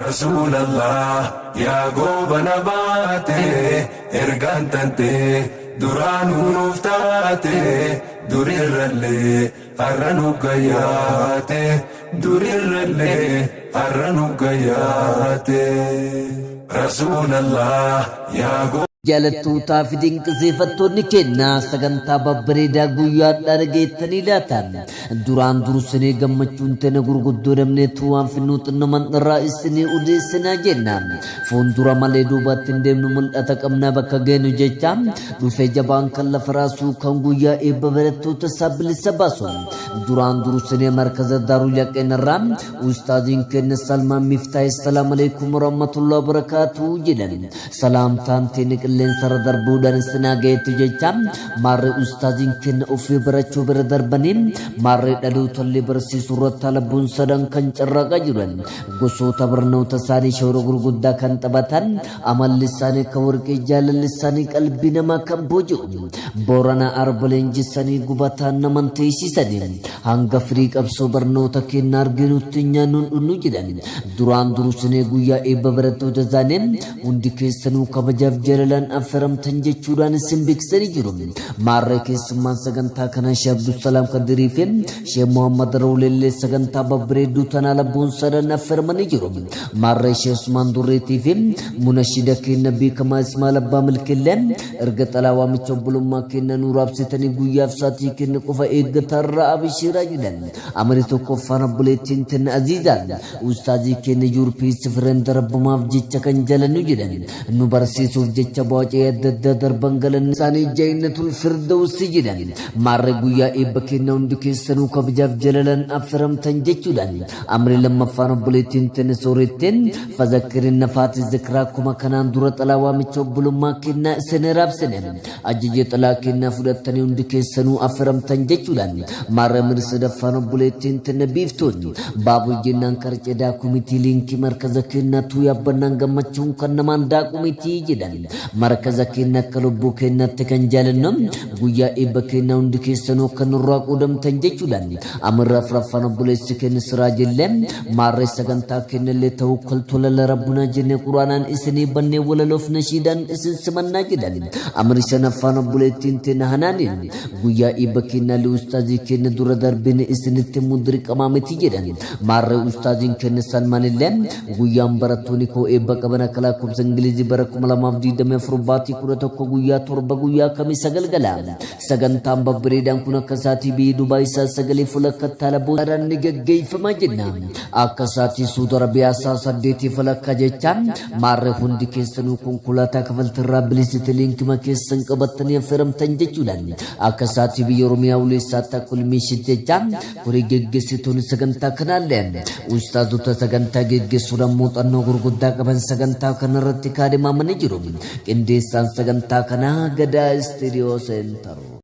Rasuulallah yaa goobana baate, ergaan tante duraanuu nuuf taate, durirrallee har'a nu gayyaate, durirrallee har'a nu gayyaate. Rasuulallah yaa Jaalattootaa fi dinqisiifattoonni keenya, sagantaa babbareedaa guyyaadhaa dhageettanii laatan? Duraan dursinee gammachuun tena gurguddoo dabneetu waan finnuu xinnoman irraa isinii odeessinaa jenna. Fuuldura malee duubatti hin deemnu, mul'ata qabnaa bakka geenu jecha dhufe jabaan kan lafa raasuu, kan guyyaa eebba barattoota isaa bilisa baasu. Duraan dursinee markaza Daarul Yaqeen irraa ustaaziin keenya Salmaan Miftaahi "Assalaamu alaikum warahmatullahi wabarakaatuh" jedhan. Salaamtaan teenya qilleensarra darbuudhaan isinaa gaheetu jecha. Maarree ustaaziin keenya ofii barachuu bira darbanii maarree dhalootallee barsiisuu irratti haala boonsaadhaan kan carraaqaa jiran, gosoota barnoota isaanii shoora gurguddaa kan taphatan, amalli isaanii akka warqee, jaalalli isaanii qalbii namaa kan booji'u, Boorana arba leenjisanii gubataan naman teessisanii, hanga firii qabsoo barnoota keenya arginutti nyaannuun dhunnu jedhan. Duraan dursinee guyyaa eebba barattoota isaanii hundi keessanuu kabajaaf jaalalaan affeeramtan jechuudhaan isin beeksisanii jiru. Maarree keessummaan sagantaa kanaa Sheekh Abdusalaam Kadirii fi Sheekh Muhammad Rawleellee sagantaa babbareedduu tanaa labbuun sadan affeeramanii jiru. Maarree Sheekh Usmaan Durreetii fi munashida keenya beekamaa Ismail Abbaa Milkillee erga xalaa waamicha obbolummaa keenya nuu raabsitanii guyyaaf saatii keenya qofa eeggatarraa abishiiraa jedhan. Amari tokkoffaan obboleettiin tenna Aziizaan ustaazii keenya yuurpiis fireen darbumaaf jecha kan jalannu jedhan, nu barsiisuuf jecha bu'aa adda addaa darban, galanni isaanii Jannatul Firdawsi jedhan. Maarree guyyaa eebba keenya hundi keessanuu kabajaaf jalalaan affeeramtan jechuudhaan. Amri lammaffaan obboleettiin tenna Sooretteen fazakkirin nafaati zikraa akkuma kanaan dura xalaa waamicha obbolummaa kennaa isin raabsine ajaja xalaa kennaa fudhattanii hundi keessanuu affeeramtan jechuudhaan. Maarree amri sadaffaan obboleettiin tenna Biiftuun baabur jennaan qarcee daakuu miti, liinkii markaza kennaatu yaabbannaan gammachuun kan namaan daaqu miti jedhan. Markaza kenna akka lubbuu kennaatti kan jaalannu, guyyaa eebba kennaa hundi keessanuu akka nurraa qoodamtan jechuudhaan. Amirra afuraffaan obboleessi keenya Siraa jillee maarree sagantaa kennallee tawakkaltu lala rabbunaa jennee quraanaan isinii bannee walaloof nashiidaan isin simannaa jedhan. Amri shanaffaan obboleettiin teenya Hanaaniin guyyaa eebba kennaallee ustaazii keenya dura darbine isinitti himuu dirqamaa miti jedhan. Maarree ustaaziin keenya Salmaanillee guyyaan barattoonni koo eebba qaban akka lakkoofsa Ingilizii bara 2024 baatii 11 guyyaa 7, guyyaa Kamisa galgala. Sagantaan babbareedaan kun akka saatii biyya Dubaay isaa 9 fulakka alaboodhaan ni gaggeeffamaa jenna. Akka saatii Suudi Arabiyaa isaa 8 fulakka jecha. Maarree hundi keessanuu konkolaataa kafaltirraa bilisite liinkima keessan qabattanii affeeramtan jechuudhaan. Akka saatii biyya Oromiyaa uleessaatti akka ulmiishit jecha. Horii geggeessitoonni sagantaa kanaallee ustaazota sagantaa geggeessuudhaan muuxannoo gurguddaa qaban sagantaa kanarratti kaadhimamanii jiru. Qindeessaan sagantaa kanaa Gadaa Istiidiyoo Seentaru.